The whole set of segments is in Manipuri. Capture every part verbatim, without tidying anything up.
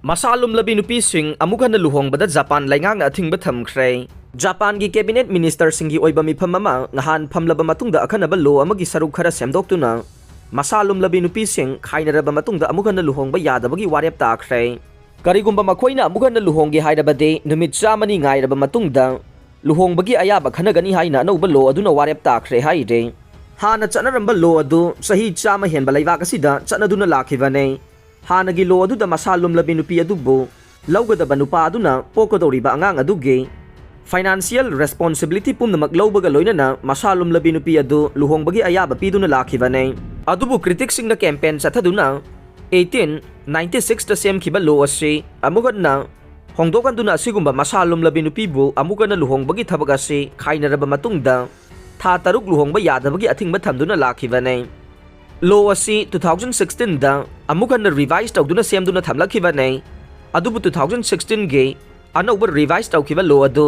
ꯃꯁꯥ ꯂꯨꯝꯂꯕꯤ ꯅꯨꯄꯤꯁꯤꯡ ꯑꯃꯨꯛ ꯍꯟꯅ ꯂꯨꯍꯣꯡꯕꯗ ꯖꯄꯥꯟ ꯂꯩꯉꯥꯛꯅ ꯑꯊꯤꯡꯕ ꯊꯝꯈ꯭ꯔꯦ꯫ ꯖꯄꯥꯟꯒꯤ cabinet ministerꯁꯤꯡꯒꯤ ꯑꯣꯏꯕ ꯃꯤꯐꯝ ꯑꯃ ꯅꯍꯥꯟ ꯐꯝꯂꯕ ꯃꯇꯨꯡꯗ ꯑꯈꯟꯅꯕ law ꯑꯃꯒꯤ ꯁꯔꯨꯛ ꯈꯔ ꯁꯦꯝꯗꯣꯛꯇꯨꯅ ꯃꯁꯥ ꯂꯨꯝꯂꯕꯤ ꯅꯨꯄꯤꯁꯤꯡ ꯈꯥꯏꯅꯔꯕ ꯃꯇꯨꯡꯗ ꯑꯃꯨꯛ ꯍꯟꯅ ꯂꯨꯍꯣꯡꯕ ꯌꯥꯗꯕꯒꯤ ꯋꯥꯔꯦꯞ ꯇꯥꯈ꯭ꯔꯦ꯫ ꯀꯔꯤꯒꯨꯝꯕ ꯃꯈꯣꯏꯅ ꯑꯃꯨꯛ ꯍꯟꯅ ꯂꯨꯍꯣꯡꯒꯦ ꯍꯥꯏꯔꯕꯗꯤ ꯅꯨꯃꯤꯠ ꯆꯥꯝꯃꯅꯤ ꯉꯥꯏꯔꯕ ꯃꯇꯨꯡꯗ ꯂꯨꯍꯣꯡꯕꯒꯤ ꯑꯌꯥꯕ ꯈꯟꯅꯒꯅꯤ ꯍꯥꯏꯅ ꯑꯅꯧꯕ law ꯑꯗꯨꯅ ꯋꯥꯔꯦꯞ ꯇꯥꯈ꯭ꯔꯦ ꯍꯥꯏꯔꯦ꯫ ꯍꯥꯟꯅ ꯆꯠꯅꯔꯝꯕ law ꯑꯗꯨ ꯆꯍꯤ ꯆꯥꯝꯃ ꯍꯦꯟꯕ ꯂꯩꯕꯥꯛ ꯑꯁꯤꯗ ꯆꯠꯅꯗꯨꯅ ꯂꯥꯛꯈꯤꯕꯅꯦ꯫ ꯍꯥꯟꯅꯒꯤ law ꯑꯗꯨꯗ ꯃꯁꯥ ꯂꯨꯝꯂꯕꯤ ꯅꯨꯄꯤ ꯑꯗꯨꯕꯨ ꯂꯧꯒꯗꯕ ꯅꯨꯄꯥ ꯑꯗꯨꯅ ꯄꯣꯛꯀꯗꯧꯔꯤꯕ ꯑꯉꯥꯡ ꯑꯗꯨꯒꯤ financial responsibility ꯄꯨꯝꯅꯃꯛ ꯂꯧꯕꯒ ꯂꯣꯏꯅꯅ ꯃꯁꯥ ꯂꯨꯝꯂꯕꯤ ꯅꯨꯄꯤ ꯑꯗꯨ ꯂꯨꯍꯣꯡꯕꯒꯤ ꯑꯌꯥꯕ ꯄꯤꯗꯨꯅ ꯂꯥꯛꯈꯤꯕꯅꯦ꯫ ꯑꯗꯨꯕꯨ criticsꯁꯤꯡꯅ campaign ꯆꯠꯊꯗꯨꯅ eighteen ninety sixꯇ ꯁꯦꯝꯈꯤꯕ law ꯑꯁꯤ ꯑꯃꯨꯛ ꯍꯟꯅ ꯍꯣꯡꯗꯣꯛꯍꯟꯗꯨꯅ ꯑꯁꯤꯒꯨꯝꯕ ꯃꯁꯥ ꯂꯨꯝꯂꯕꯤ ꯅꯨꯄꯤꯕꯨ ꯑꯃꯨꯛ ꯍꯟꯅ ꯂꯨꯍꯣꯡꯕꯒꯤ ꯊꯕꯛ ꯑꯁꯤ ꯈꯥꯏꯅꯔꯕ ꯃꯇꯨꯡꯗ ꯊꯥ ꯇꯔꯨꯛ ꯂꯨꯍꯣꯡꯕ ꯌꯥꯗꯕꯒꯤ ꯑꯊꯤꯡꯕ ꯊꯝꯗꯨꯅ ꯂꯥꯛꯈꯤꯕꯅꯦ꯫ Law ꯑꯁꯤ two thousand sixteenꯗ ꯑꯃꯨꯛ ꯍꯟꯅ revise ꯇꯧꯗꯨꯅ ꯁꯦꯝꯗꯨꯅ ꯊꯝꯂꯛꯈꯤꯕꯅꯦ꯫ ꯑꯗꯨꯕꯨ two thousand sixteenꯒꯤ ꯑꯅꯧꯕ revise ꯇꯧꯈꯤꯕ law ꯑꯗꯨ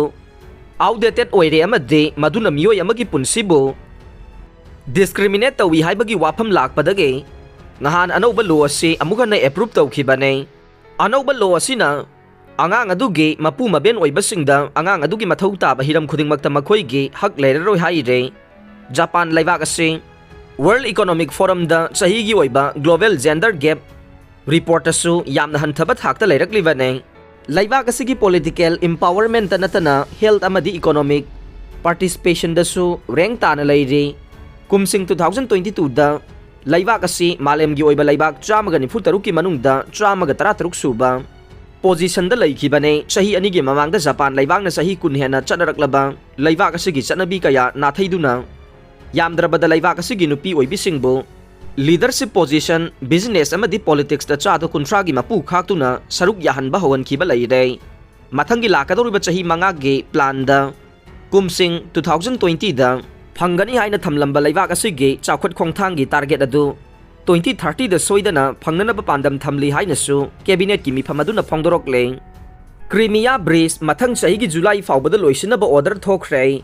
outdated ꯑꯣꯏꯔꯦ ꯑꯃꯗꯤ ꯃꯗꯨꯅ ꯃꯤꯑꯣꯏ ꯑꯃꯒꯤ ꯄꯨꯟꯁꯤꯕꯨ discriminate ꯇꯧꯏ ꯍꯥꯏꯕꯒꯤ ꯋꯥꯐꯝ ꯂꯥꯛꯄꯗꯒꯤ ꯅꯍꯥꯟ ꯑꯅꯧꯕ law ꯑꯁꯤ ꯑꯃꯨꯛ ꯍꯟꯅ approve ꯇꯧꯈꯤꯕꯅꯦ꯫ ꯑꯅꯧꯕ law ꯑꯁꯤꯅ ꯑꯉꯥꯡ ꯑꯗꯨꯒꯤ ꯃꯄꯨ ꯃꯕꯦꯟ ꯑꯣꯏꯕꯁꯤꯡꯗ ꯑꯉꯥꯡ ꯑꯗꯨꯒꯤ ꯃꯊꯧ ꯇꯥꯕ ꯍꯤꯔꯝ ꯈꯨꯗꯤꯡꯃꯛꯇ ꯃꯈꯣꯏꯒꯤ ꯍꯛ ꯂꯩꯔꯔꯣꯏ ꯍꯥꯏꯔꯦ꯫ ꯖꯄꯥꯟ ꯂꯩꯕꯥꯛ ꯑꯁꯤ World Economic Forumꯗ ꯆꯍꯤꯒꯤ ꯑꯣꯏꯕ global gender gap reportꯇꯁꯨ ꯌꯥꯝꯅ ꯍꯟꯊꯕ ꯊꯥꯛꯇ ꯂꯩꯔꯛꯂꯤꯕꯅꯦ꯫ ꯂꯩꯕꯥꯛ ꯑꯁꯤꯒꯤ political empowermentꯇ ꯅꯠꯇꯅ health ꯑꯃꯗꯤ economic participationꯗꯁꯨ rank ꯇꯥꯅ ꯂꯩꯔꯤ꯫ ꯀꯨꯝꯁꯤꯡ two thousand twenty-twoꯗ ꯂꯩꯕꯥꯛ ꯑꯁꯤ ꯃꯥꯂꯦꯝꯒꯤ ꯑꯣꯏꯕ ꯂꯩꯕꯥꯛ ꯆꯥꯝꯃꯒ ꯅꯤꯐꯨ ꯇꯔꯨꯛꯀꯤ ꯃꯅꯨꯡꯗ ꯆꯥꯝꯃꯒ ꯇꯔꯥ ꯇꯔꯨꯛ ꯁꯨꯕ positionꯗ ꯂꯩꯈꯤꯕꯅꯦ꯫ ꯆꯍꯤ ꯑꯅꯤꯒꯤ ꯃꯃꯥꯡꯗ ꯖꯄꯥꯟ ꯂꯩꯕꯥꯛꯅ ꯆꯍꯤ ꯀꯨꯟ ꯍꯦꯟꯅ ꯆꯠꯅꯔꯛꯂꯕ ꯂꯩꯕꯥꯛ ꯑꯁꯤꯒꯤ ꯆꯠꯅꯕꯤ ꯀꯌꯥ ꯅꯥꯊꯩꯗꯨꯅ ꯌꯥꯝꯗ꯭ꯔꯕꯗ ꯂꯩꯕꯥꯛ ꯑꯁꯤꯒꯤ ꯅꯨꯄꯤ ꯑꯣꯏꯕꯤꯁꯤꯡꯕꯨ leadership position, business ꯑꯃꯗꯤ politicsꯇ ꯆꯥꯗ ꯀꯨꯟꯊ꯭ꯔꯥꯒꯤ ꯃꯄꯨ ꯈꯥꯛꯇꯨꯅ ꯁꯔꯨꯛ ꯌꯥꯍꯟꯕ ꯍꯧꯍꯟꯈꯤꯕ ꯂꯩꯔꯦ꯫ ꯃꯊꯪꯒꯤ ꯂꯥꯛꯀꯗꯧꯔꯤꯕ ꯆꯍꯤ ꯃꯉꯥꯒꯤ planꯗ ꯀꯨꯝꯁꯤꯡ two thousand twentyꯗ ꯐꯪꯒꯅꯤ ꯍꯥꯏꯅ ꯊꯝꯂꯝꯕ ꯂꯩꯕꯥꯛ ꯑꯁꯤꯒꯤ ꯆꯥꯎꯈꯠ ꯈꯣꯡꯊꯥꯡꯒꯤ target ꯑꯗꯨ twenty thirtyꯗ ꯁꯣꯏꯗꯅ ꯐꯪꯅꯅꯕ ꯄꯥꯟꯗꯝ ꯊꯝꯂꯤ ꯍꯥꯏꯅꯁꯨ cabinetꯀꯤ ꯃꯤꯐꯝ ꯑꯗꯨꯅ ꯐꯣꯡꯗꯣꯔꯛꯂꯦ꯫ Crimea bridge ꯃꯊꯪ ꯆꯍꯤꯒꯤ July ꯐꯥꯎꯕꯗ ꯂꯣꯏꯁꯤꯟꯅꯕ order ꯊꯣꯛꯈ꯭ꯔꯦ꯫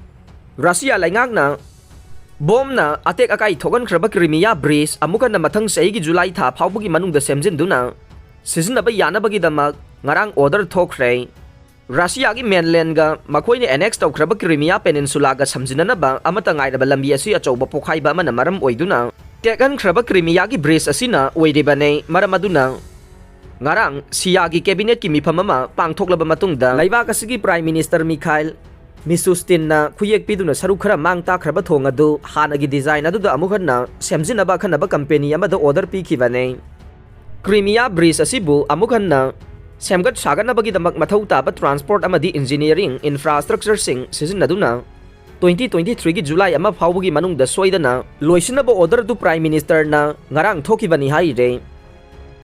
ꯔꯁꯤꯌꯥ ꯂꯩꯉꯥꯛꯅ ꯕꯣꯝꯅ ꯑꯇꯦꯛ ꯑꯀꯥꯏ ꯊꯣꯛꯍꯟꯈ꯭ꯔꯕ Crimea bridge ꯑꯃꯨꯛ ꯍꯟꯅ ꯃꯊꯪ ꯆꯍꯤꯒꯤ July ꯊꯥ ꯐꯥꯎꯕꯒꯤ ꯃꯅꯨꯡꯗ ꯁꯦꯝꯖꯤꯟꯗꯨꯅ ꯁꯤꯖꯤꯟꯅꯕ ꯌꯥꯅꯕꯒꯤꯗꯃꯛ ꯉꯔꯥꯡ order ꯊꯣꯛꯈ꯭ꯔꯦ꯫ ꯔꯁꯤꯌꯥꯒꯤ mainlandꯒ ꯃꯈꯣꯏꯅ annex ꯇꯧꯈ꯭ꯔꯕ Crimea Peninsulaꯒ ꯁꯝꯖꯤꯟꯅꯅꯕ ꯑꯃꯠꯇ ꯉꯥꯏꯔꯕ ꯂꯝꯕꯤ ꯑꯁꯤ ꯑꯆꯧꯕ ꯄꯣꯈꯥꯏꯕ ꯑꯃꯅ ꯃꯔꯝ ꯑꯣꯏꯗꯨꯅ ꯇꯦꯛꯍꯟꯈ꯭ꯔꯕ Crimeaꯒꯤ bridge ꯑꯁꯤꯅ ꯑꯣꯏꯔꯤꯕꯅꯤ꯫ ꯃꯔꯝ ꯑꯗꯨꯅ ꯉꯔꯥꯡ ꯁꯤꯌꯥꯒꯤ cabinetꯀꯤ ꯃꯤꯐꯝ ꯑꯃ ꯄꯥꯡꯊꯣꯛꯂꯕ ꯃꯇꯨꯡꯗ ꯂꯩꯕꯥꯛ ꯑꯁꯤꯒꯤ Prime Minister Mikhail Mishustinꯅ ꯈꯨꯌꯦꯛ ꯄꯤꯗꯨꯅ ꯁꯔꯨꯛ ꯈꯔ ꯃꯥꯡ ꯇꯥꯛꯈ꯭ꯔꯕ ꯊꯣꯡ ꯑꯗꯨ ꯍꯥꯟꯅꯒꯤ design ꯑꯗꯨꯗ ꯑꯃꯨꯛ ꯍꯟꯅ ꯁꯦꯝꯖꯤꯟꯅꯕ ꯑꯈꯟꯅꯕ company ꯑꯃꯗ order ꯄꯤꯈꯤꯕꯅꯤ꯫ Crimea bridge ꯑꯁꯤꯕꯨ ꯑꯃꯨꯛ ꯍꯟꯅ ꯁꯦꯝꯒꯠ ꯁꯥꯒꯠꯅꯕꯒꯤꯗꯃꯛ ꯃꯊꯧ ꯇꯥꯕ transport ꯑꯃꯗꯤ engineering infrastructureꯁꯤꯡ ꯁꯤꯖꯤꯟꯅꯗꯨꯅ twenty twenty-threeꯒꯤ July ꯑꯃ ꯐꯥꯎꯕꯒꯤ ꯃꯅꯨꯡꯗ ꯁꯣꯏꯗꯅ ꯂꯣꯏꯁꯤꯟꯅꯕ order ꯑꯗꯨ Prime Ministerꯅ ꯉꯔꯥꯡ ꯊꯣꯛꯈꯤꯕꯅꯤ ꯍꯥꯏꯔꯦ꯫